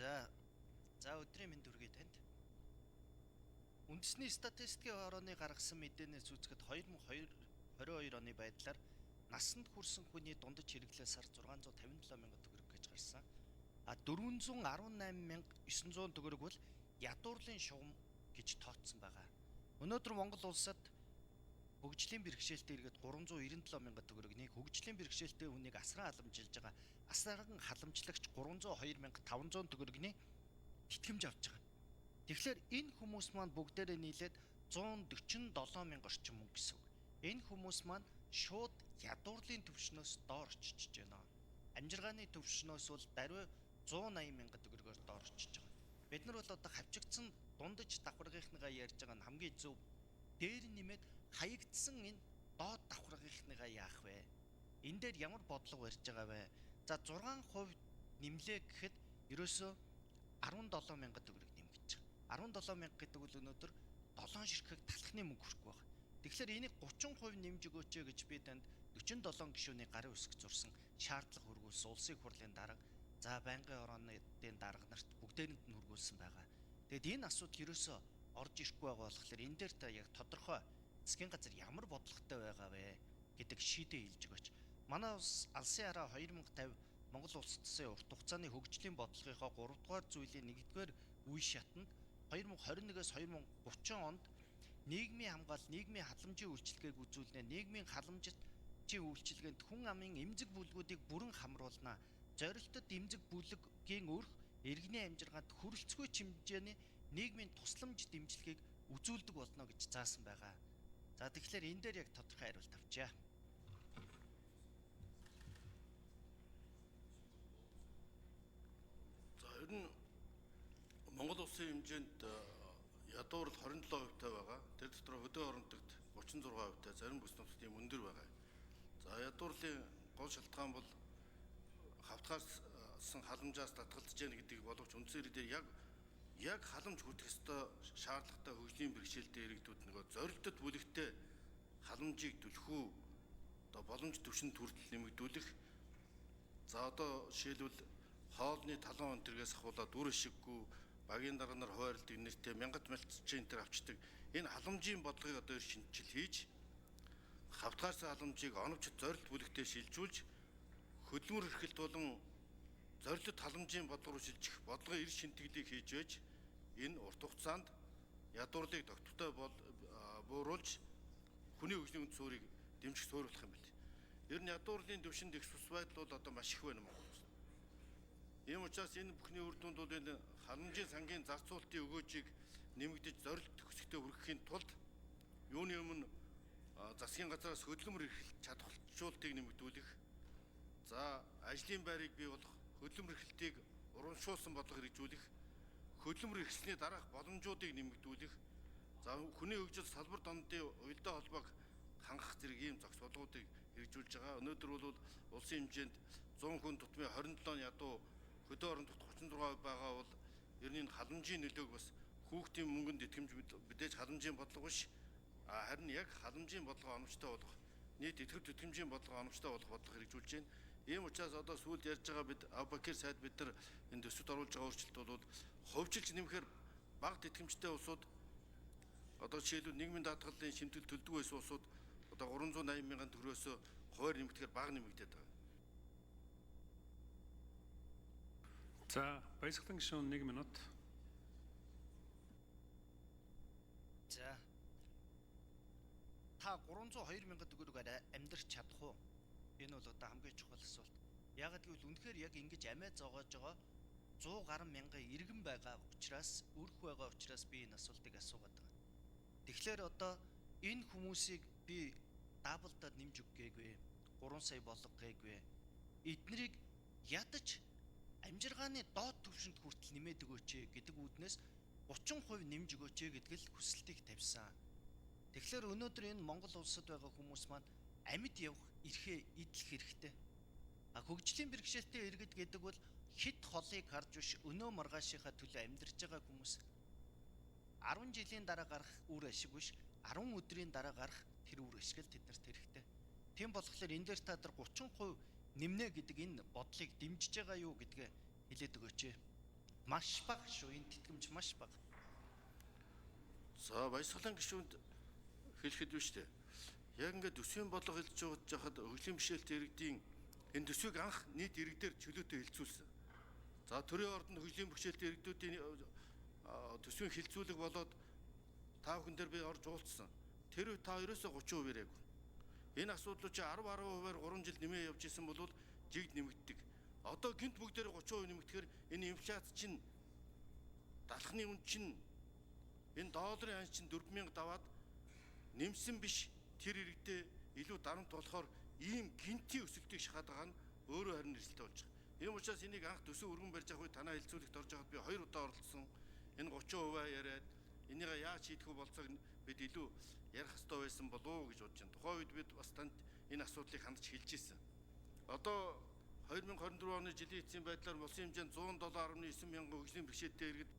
За, өдрийн мэнд хүргэе танд. Үндэсний статистикийн хорооны гаргасан мэдээнээс үзэхэд 2022 оны байдлаар насанд хүрсэн хүний дундаж хэрэглээ сар 657 мянган төгрөг гэж гарсан. А 418 900 төгрөг бол ядуурлын шугам гэж тооцсон байгаа. Өнөөдөр Монгол улсад хөгжлийн бэрхшээлтэй иргэд 397 мянган төгрөгний, хөгжлийн бэрхшээлтэй хүнийг асран халамжилж байгаа асран халамжлагч 302 500 төгрөгний тэтгэмж авч байгаа. Тэгэхээр энэ хүмүүс маань бүгдээрээ нийлээд 147 мянга орчим мөнгө гэсэн үг. Энэ хүмүүс маань шууд ядуурлын түвшнөөс доор очиж байна. Амжиргааны түвшнөөс бол даруй 180 мянган төгрөгөөр доор очиж байгаа. Бид нар бол одоо хавчигдсан дундаж давхаргийнхныгаа ярьж байгаа нь хамгийн зөв. Дээр нэмээд хаягдсан энэ доод давхаргийнхныгаа яах вэ? Энэ дээр ямар бодлого барьж байгаа вэ? За, 6% нэмлээ гэхэд ерөөсөө 17 мянган төгрөг нэмгэж байгаа. 17 мянга гэдэг бол өнөөдөр 7 ширхэг талхны мөнгө хүрэхгүй байна. Тэгэхээр энийг 30% нэмж өгөөч гэж би танд 47 гишүүний гарын үсэг зурсан шаардлага хүргүүлсэн улсын хурлын дарга, за, байнгын хорооны дарга нарт бүгдээрэнд нь хүргүүлсэн байгаа. Тэгэд энэ асуудал ерөөсөө орж ирэхгүй байгаа болохоор энэ дээр та яг тодорхой засгийн газар ямар бодлоготой байгаа вэ гэдэг шийдээ хэлж өгөөч. Манай улс алсын хараа 2050 Монгол улс төсөө урт хугацааны хөгжлийн бодлогынхоо 3 дугаар зүйлийн 1-р үе шатанд 2021-ээс 2030 онд нийгмийн хамгаалал, нийгмийн халамжийн үйлчилгээг үзүүлнэ. Нийгмийн халамжийн үйлчилгээнд хүн амын эмзэг бүлгүүдийг бүрэн хамруулна. Зорилтод эмзэг бүлгийн өрх иргэний амжиргаанд хүрэлцгүй хэмжээний нийгмийн тусламж дэмжлэгийг үзүүлдэг болно гэж заасан байгаа. За, тэгэхээр энэ дээр яг тодорхой хариулт авчаа. За, ер нь Монгол улсын хэмжээнд ядуур 27% тай байгаа. Тэр дотор хөдөө орон нутагт 36% тай, зарим бүс нутагт ийм өндөр байгаа. За, ядуурлын гол шалтгаан бол хавтгаарсан халамжаас татгалзаж яах гэдэг боловч үндсэн хэрэг дээр яг халамж хүртэх ёстой шаардлагатай хөгжлийн бэрхшээлтэй иргэдүүд нөгөө зорилтод бүлэгтэй халамжийг түлхүү одоо боломж түвшинд хүртэл нэмэгдүүлэх. За, одоо жишээлбэл хоолны талон өнтергээс ахуулаад үр ашиггүй багийн дарга нар хуваарлдаг нэртэй мянгат мэлцчин энэ төр авчдаг. Энэ халамжийн бодлогыг одоо эр шинжил хийж, хавтгаарсан халамжийг оновч зорилт бүлэгтээ шилжүүлж, хөдөлмөр эрхэлт болон зорилт халамжийн бодлого руу шилжих бодлогын эр шинтгэлийг хийж байж энэ урт хугацаанд ядуурлыг тогтвортой бол бууруулж, хүний хөгжлийн үнд суурийг дэмжих суурилах юм бэл. Ер нь ядуурлын түвшинд их сус байдал бол одоо маш их байна Монгол улсад. Ийм учраас энэ бүхний үр дүнд бол энэ халамжийн сангийн зарцуулалтын өгөөжийг нэмэгдэж зорилт хүсэгтээ хүргэхийн тулд юуны өмнө засгийн газраас хөдөлмөр эрхэлт чадварчлуулалтыг нэмэгдүүлэх, за, ажлын байрыг бий болгох, хөдөлмөр эрхлэлтийг урамшуулсан бодлого хэрэгжүүлэх, хөдөлмөр эрхлэлтний дараах боломжуудыг нэмэгдүүлэх, за, хүний хөгжил салбар дондын уялдаа холбоог хангах зэрэг ийм зохис бодлогоодыг хэрэгжүүлж байгаа. Өнөөдөр бол улсын хэмжээнд 100 хүн тутмын 27 ядуу, хөдөө орон нутагт 36% байгаа бол ер нь энэ халамжийн нөлөөг бас хүүхдийн мөнгөнд итгэмж мэдээж халамжийн бодлого биш. Харин яг халамжийн бодлого оновчтой болгох, нийт итгэв тэтгэмжийн бодлого оновчтой болгох бодлого хэрэгжүүлж байна. Ийм учраас одоо сүүлд ярьж байгаа бид Абакир сайд бид нар энэ төсөвт оруулж байгаа өөрчлөлт бол хувьчилж нэмэхээр бага тэтгэмжтэй улсууд, одоо жишээлбэл нийгмийн даатгалын шимтгэл төлдөг байсан улсууд одоо 380 мянган төгрөөс хувиар нэмэгдэхээр бага нэмэгдээд байгаа. За, Баясгалан гишүүн 1 минут. За. Та 302 мянган төгрөгөөр амьдрч чадах уу? Энэ бол одоо хамгийн чухал асуулт. Яагаад гэвэл үнэхээр яг ингэж амиа зоогоож байгаа 100 гаруй мянган иргэн байгаа учраас, өрх байгаа учраас би энэ асуултыг асуугаад байгаа. Тэгэхээр одоо энэ хүмүүсийг би double даад нэмж өг гээгүй. 3 сая болго гээгүй. Эднэрийг ядаж амжиргааны доод түвшинд хүртэл нэмээд өгөөч гэдэг үүднээс 30% нэмж өгөөч гэдэг л хүсэлтийг тавьсан. Тэгэхээр өнөөдөр энэ Монгол улсад байгаа хүмүүс маань амьд явах эрхээ эдлэх хэрэгтэй. А хөгжлийн бэрхшээлтэй иргэд гэдэг бол хэд холыг харж биш, өнөө маргаашийнхаа төлөө амьдарч байгаа хүмүүс. 10 жилийн дараа гарах үр ашиг биш, 10 өдрийн дараа гарах тэр үр ашиг л тэднэрт хэрэгтэй. Тийм болохоор энэ дээр та нар 30% нэмнэ гэдэг энэ бодлыг дэмжиж байгаа юу гэдгээ хэлээд өгөөч. Маш бага шүү. Энэ тэтгэмж маш бага. За, баясгалан гишүүнд хэлэхэд биш үү? Яг ингээд төсвийн бодлого хэлж байгаа хахад хөгжлийн бэрхшээлтэй иргэдийн энэ төсвийг анх нийт иргэдээр чөлөөтэй хэлцүүлсэн. За, төрийн ордонд хөгжлийн бэрхшээлтэй иргэдүүдийн төсвийн хилцүүлэг болоод та бүхэн дээр би орж уулзсан. Тэр үед та ерөөсөө 30% ирээгүй. Энэ асуудал чи 10 10%-аар 3 жил нэмээ явж исэн бол жигд нэмэгддэг. Одоо гинт бүгдээр 30% нэмэгдэхээр энэ инфляц чинь, далхны үн чинь, энэ долларын ханш чинь 4000 даваад нэмсэн биш, тэр иргэдээ илүү дарамт болохоор ийм гинтийн өсөлтийг шахаад байгаа нь өөрөө харин эрсдэлтэй болж байгаа. Ийм учраас энийг анх төсөв өргөн барьж авах үед танаа хэлцүүлэгт орж байхад би 2 удаа оролцсон. Энэ 30% яриад энийгээ яаж шийдэх вэ болцоог бид илүү ярих ёстой байсан болов уу гэж бодож байна. Тухайн үед бид бас танд энэ асуудлыг хандж хэлж ирсэн. Одоо 2024 оны жилийн эцсийн байдлаар улсын хэмжээнд 107.9 мянган хөгжлийн бэрхшээлтэй иргэд